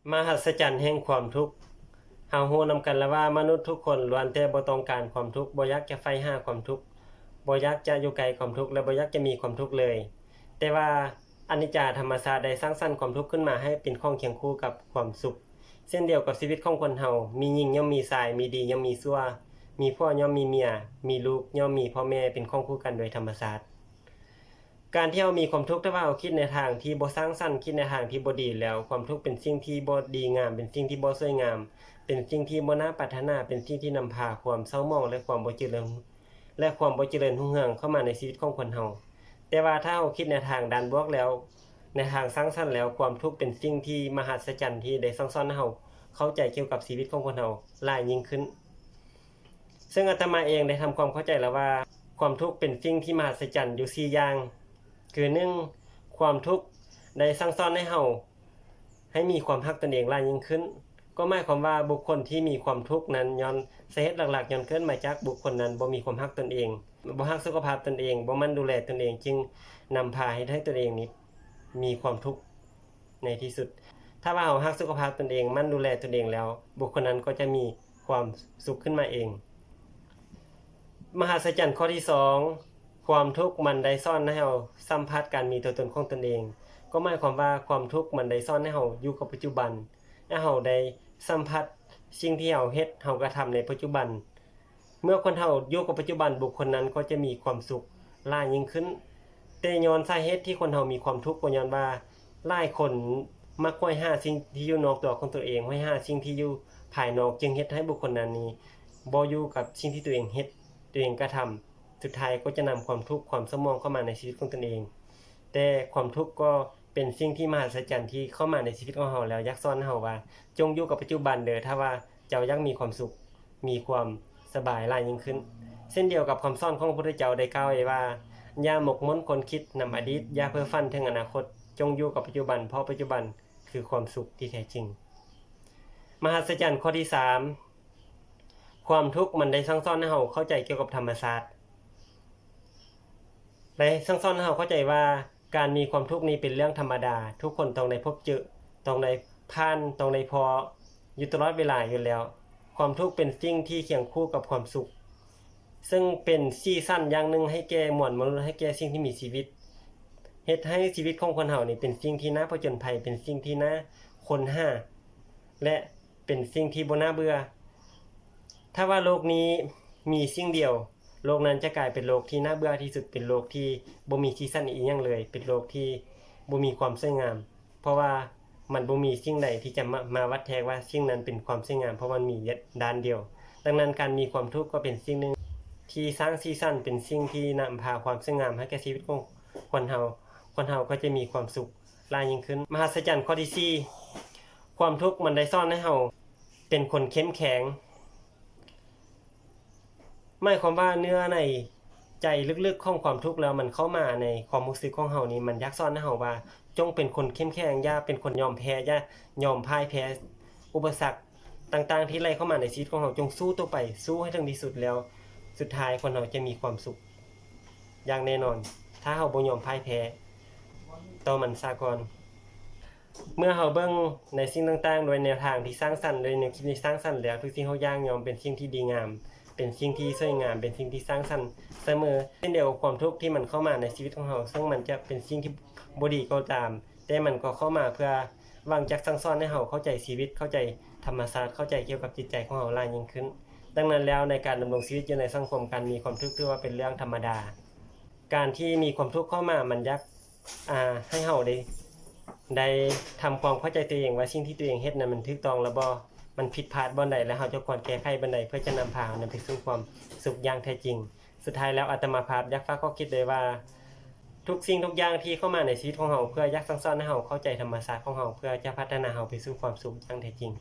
ມະຫັດສະຈັນແຫ່ງຄວາມທຸກ. ເຮົາຮູ້ນຳກັນແລ້ວວ່າ ມະນຸດທຸກຄົນລ້ວນແຕ່ບໍ່ຕ້ອງການຄວາມທຸກ, ບໍ່ຢາກຈະໃຝ່ຫາຄວາມທຸກ, ບໍ່ຢາກຈະຢູ່ໃກ້ຄວາມທຸກ ແລະ ບໍ່ຢາກຈະມີຄວາມທຸກເລີຍ. ແຕ່ວ່າອະນິດຈາທຳມະຊາດໄດ້ສ້າງສັນຄວາມທຸກຂຶ້ນມາໃຫ້ເປັນຂອງຄຽງຄູ່ກັບຄວາມສຸກ. ເຊັ່ນດຽວກັບຊີວິດຂອງຄົນເຮົາ, ມີຍິງຍ່ອມມີຊາຍ, ມີດີຍ່ອມມີຊົ່ວ, ມີຜົວຍ່ອມມີເມຍ, ມີລູກຍ່ອມມີພໍ່ແມ່ເປັນຂອງຄູ່ກັນໂດຍທຳມະຊາດ. ການທີ່ເຮົາມີຄວາມທຸກ ຖ້າວ່າເຮົາຄິດໃນທາງທີ່ບໍ່ສ້າງສັນ, ຄິດໃນທາງທີ່ບໍ່ດີແລ້ວ, ຄວາມທຸກເປັນສິ່ງທີ່ບໍ່ດີງາມ, ເປັນສິ່ງທີ່ບໍ່ສວຍງາມ, ເປັນສິ່ງທີ່ບໍ່ໜ້າປາດຖະໜາ, ເປັນສິ່ງທີ່ນຳພາຄວາມເສົ້າໝອງ ແລະ ຄວາມບໍ່ຈະເລີນ ແລະ ຄວາມບໍ່ຈະເລີນຮຸ່ງເຮືອງເຂົ້າມາໃນຊີວິດຂອງຄົນເຮົາ. ແຕ່ວ່າຖ້າເຮົາຄິດໃນທາງດ້ານບວກແລ້ວ, ໃນທາງສ້າງສັນແລ້ວ, ຄວາມທຸກເປັນສິ່ງທີ່ມະຫັດສະຈັນທີ່ໄດ້ສັ່ງສອນໃຫ້ເຮົາເຂົ້າໃຈກ່ຽວກັບຊີວິດຂອງຄົນເຮົາຫຼາຍຍິ່ງຂຶ້ນ. ເຊິ່ງອາດຕະມາເອງໄດ້ທຳຄວາມເຂົ້າໃຈແລ້ວວ່າ ຄວາມທຸກເປັນສິ່ງທີ່ມະຫັດສະຈັນຢູ່ສີ່ຢ່າງ. ຄື ໜຶ່ງ ຄວາມທຸກໄດ້ສັ່ງສອນໃຫ້ເຮົາໃຫ້ມີຄວາມຮັກຕົນເອງຫຼາຍຍິ່ງຂຶ້ນ. ກໍໝາຍຄວາມວ່າບຸກຄົນທີ່ມີຄວາມທຸກນັ້ນ ຍ້ອນສາເຫດຫຼັກໆ ຍ້ອນເກີດມາຈາກບຸກຄົນນັ້ນບໍ່ມີຄວາມຮັກຕົນເອງ, ບໍ່ຮັກສຸຂະພາບຕົນເອງ, ບໍ່ໝັ່ນດູແລຕົນເອງ, ຈຶ່ງນຳພາເຮັດໃຫ້ຕົນເອງນີ້ມີຄວາມທຸກໃນທີ່ສຸດ. ຖ້າວ່າເຮົາຮັກສຸຂະພາບຕົນເອງ, ໝັ່ນດູແລຕົນເອງແລ້ວ, ບຸກຄົນນັ້ນກໍຈະມີຄວາມສຸກຂຶ້ນມາເອງ. ມະຫັດສະຈັນຂໍ້ທີສອງ ຄວາມທຸກມັນໄດ້ສອນໃຫ້ເຮົາສຳຜັດການມີຕົວຕົນຂອງຕົນເອງ. ກໍໝາຍຄວາມວ່າຄວາມທຸກມັນໄດ້ສອນໃຫ້ເຮົາຢູ່ກັບປັດຈຸບັນ, ໃຫ້ເຮົາໄດ້ສຳຜັດສິ່ງທີ່ເຮົາເຮັດ, ເຮົາກະທຳໃນປັດຈຸບັນ. ເມື່ອຄົນເຮົາຢູ່ກັບປັດຈຸບັນ, ບຸກຄົນນັ້ນກໍຈະມີຄວາມສຸກຫຼາຍຍິ່ງຂຶ້ນ. ແຕ່ຍ້ອນສາເຫດທີ່ຄົນເຮົາມີຄວາມທຸກ ກໍຍ້ອນວ່າຫຼາຍຄົນມັກຫວຍຫາສິ່ງທີ່ຢູ່ນອກຕົວຂອງຕົນເອງ, ຫວຍຫາສິ່ງທີ່ຢູ່ພາຍນອກ, ຈຶ່ງເຮັດໃຫ້ບຸກຄົນນັ້ນນີ້ບໍ່ຢູ່ກັບສິ່ງທີ່ຕົວເອງເຮັດ, ຕົວເອງກະທຳ. ສຸດທ້າຍກໍຈະນຳຄວາມທຸກ, ຄວາມເສົ້າໝອງເຂົ້າມາໃນຊີວິດຂອງຕົນເອງ. ແຕ່ຄວາມທຸກກໍເປັນສິ່ງທີ່ມະຫັດສະຈັນທີ່ເຂົ້າມາໃນຊີວິດຂອງເຮົາແລ້ວ ຢາກສອນໃຫ້ເຮົາວ່າ ຈົ່ງຢູ່ກັບປັດຈຸບັນເດີ ຖ້າວ່າເຈົ້າຢາກມີຄວາມສຸກ, ມີຄວາມສະບາຍຫຼາຍຍິ່ງຂຶ້ນ. ເຊັ່ນດຽວກັບຄຳສອນຂອງພະພຸດທະເຈົ້າໄດ້ກ່າວໄວ້ວ່າ ຢ່າໝົກໝຸ່ນຄົ້ນຄິດນຳອະດີດ, ຢ່າເພີຝັນເຖິງອະນາຄົດ, ຈົ່ງຢູ່ກັບປັດຈຸບັນ, ເພາະປັດຈຸບັນຄືຄວາມສຸກທີ່ແທ້ຈິງ. ມະຫັດສະຈັນຂໍ້ທີສາມ ຄວາມທຸກມັນໄດ້ສັ່ງສອນໃຫ້ເຮົາເຂົ້າໃຈກ່ຽວກັບທຳມະຊາດ ໄດ້ສັ່ງສອນໃຫ້ເຮົາເຂົ້າໃຈວ່າ ການມີຄວາມທຸກນີ້ເປັນເລື່ອງທຳມະດາ, ທຸກຄົນຕ້ອງໄດ້ພົບເຈີ, ຕ້ອງໄດ້ຜ່ານ, ຕ້ອງໄດ້ພໍ້ຢູ່ຕະຫຼອດເວລາຢູ່ແລ້ວ. ຄວາມທຸກເປັນສິ່ງທີ່ຄຽງຄູ່ກັບຄວາມສຸກ, ເຊິ່ງເປັນສີສັນຢ່າງໜຶ່ງໃຫ້ແກ່ມວນມະນຸດ, ໃຫ້ແກ່ສິ່ງທີ່ມີຊີວິດ, ເຮັດໃຫ້ຊີວິດຂອງຄົນເຮົານີ້ເປັນສິ່ງທີ່ໜ້າຜະຈົນໄພ, ເປັນສິ່ງທີ່ໜ້າຄົ້ນຫາ ແລະ ເປັນສິ່ງທີ່ບໍ່ໜ້າເບື່ອ. ຖ້າວ່າໂລກນີ້ມີສິ່ງດຽວ, ໂລກນັ້ນຈະກາຍເປັນໂລກທີ່ໜ້າເບື່ອທີ່ສຸດ, ເປັນໂລກທີ່ບໍ່ມີສີສັນອີ່ຫຍັງເລີຍ, ເປັນໂລກທີ່ບໍ່ມີຄວາມສວຍງາມ, ເພາະວ່າມັນບໍ່ມີສິ່ງໃດທີ່ຈະມາ, ມາວັດແທກວ່າສິ່ງນັ້ນເປັນຄວາມສວຍງາມ, ເພາະມັນມີດ້ານດຽວ. ດັ່ງນັ້ນ, ການມີຄວາມທຸກກໍເປັນສິ່ງໜຶ່ງທີ່ສ້າງສີສັນ, ເປັນສິ່ງທີ່ນຳພາຄວາມສວຍງາມໃຫ້ແກ່ຊີວິດຂອງຄົນເຮົາ, ຄົນເຮົາກໍຈະມີຄວາມສຸກຫຼາຍຍິ່ງຂຶ້ນ. ມະຫັດສະຈັນຂໍ້ທີສີ່ ຄວາມທຸກມັນໄດ້ສອນໃຫ້ເຮົາເປັນຄົນເຂັ້ມແຂງ. ໝາຍຄວາມວ່າເນື້ອໃນໃຈເລິກໆຂອງຄວາມທຸກແລ້ວ ມັນເຂົ້າມາໃນຄວາມຮູ້ສຶກຂອງເຮົານີ້, ມັນຢາກສອນໃຫ້ເຮົາວ່າ ຈົ່ງເປັນຄົນເຂັ້ມແຂງ, ຢ່າເປັນຄົນຍອມແພ້, ຢ່າຍອມພ່າຍແພ້. ອຸປະສັກຕ່າງໆທີ່ໄຫຼເຂົ້າມາໃນຊີວິດຂອງເຮົາ, ຈົ່ງສູ້ຕໍ່ໄປ, ສູ້ໃຫ້ເຖິງທີ່ສຸດ, ແລ້ວສຸດທ້າຍຄົນເຮົາຈະມີຄວາມສຸກຢ່າງແນ່ນອນ, ຖ້າເຮົາບໍ່ຍອມພ່າຍແພ້ຕໍ່ມັນສາກ່ອນ. ເມື່ອເຮົາເບິ່ງໃນສິ່ງຕ່າງໆໂດຍແນວທາງທີ່ສ້າງສັນ, ໂດຍແນວຄິດທີ່ສ້າງສັນແລ້ວ, ທຸກສິ່ງທຸກຢ່າງຍ່ອມເປັນສິ່ງທີ່ດີງາມ, ເປັນສິ່ງທີ່ສວຍງາມ, ເປັນສິ່ງທີ່ສ້າງສັນສະເໝີ. ເຊັ່ນດຽວກັບຄວາມທຸກທີ່ມັນເຂົ້າມາໃນຊີວິດຂອງເຮົາ, ເຊິ່ງມັນຈະເປັນສິ່ງທີ່ບໍ່ດີກໍຕາມ, ແຕ່ມັນກໍເຂົ້າມາເພື່ອຫວັງຈະສັ່ງສອນໃຫ້ເຮົາເຂົ້າໃຈຊີວິດ, ເຂົ້າໃຈທຳມະຊາດ, ເຂົ້າໃຈກ່ຽວກັບຈິດໃຈຂອງເຮົາຫຼາຍຍິ່ງຂຶ້ນ. ດັ່ງນັ້ນແລ້ວ, ໃນການດຳລົງຊີວິດຢູ່ໃນສັງຄົມ, ການມີຄວາມທຸກຖືວ່າເປັນເລື່ອງທຳມະດາ. ການທີ່ມີຄວາມທຸກເຂົ້າມາ, ມັນຢາກ ອ່າ ໃຫ້ເຮົາໄດ້, ໄດ້ທຳຄວາມເຂົ້າໃຈຕົວເອງວ່າ ສິ່ງທີ່ຕົວເອງເຮັດນັ້ນມັນຖືກຕ້ອງຫຼືບໍ່, ມັນຜິດພາດບ່ອນໃດ ແລະ ເຮົາຈະຄວນແກ້ໄຂບ່ອນໃດ ເພື່ອຈະນຳພາເຮົານັ້ນໄປສູ່ຄວາມສຸກຢ່າງແທ້ຈິງ. ສຸດທ້າຍແລ້ວ ອາດຕະມາພາບຢາກຝາກຂໍ້ຄິດໄດ້ວ່າ ທຸກສິ່ງທຸກຢ່າງທີ່ເຂົ້າມາໃນຊີວິດຂອງເຮົາ ເພື່ອຢາກສັ່ງສອນໃຫ້ເຮົາເຂົ້າໃຈທຳມະຊາດຂອງເຮົາ, ເພື່ອຈະພັດທະນາເຮົາໄປສູ່ຄວາມສຸກຢ່າງແທ້ຈິງ.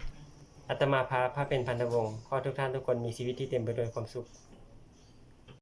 ອາດຕະມາພາບ ພະເພັນ ພັນທະວົງ ຂໍໃຫ້ທຸກທ່ານທຸກຄົນມີຊີວິດທີ່ເຕັມໄປດ້ວຍຄວາມສຸກ.